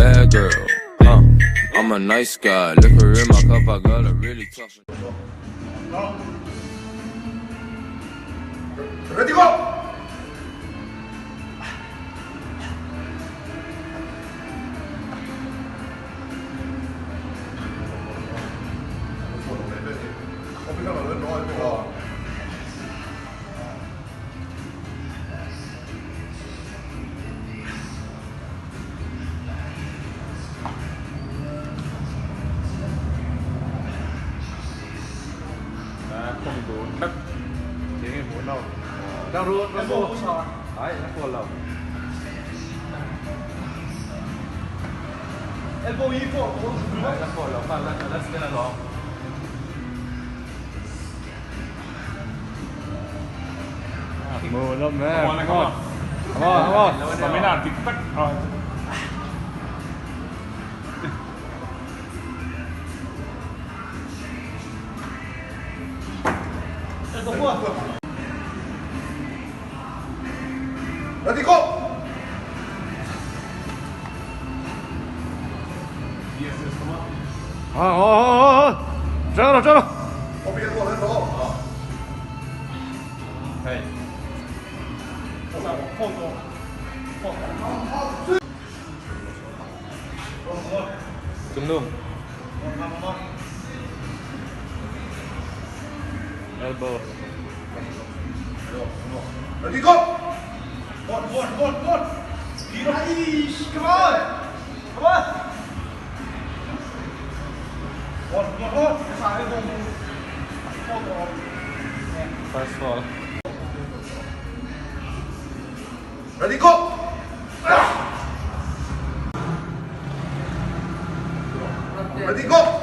bad girl. Huh? I'm a nice guy. Liquor in my cup, I got a really tough. Ready go! Ready go! 好好好好好，站了站了。我别过来走。 Trung Elbow. Ready go! First fall. Ready go! Ready go!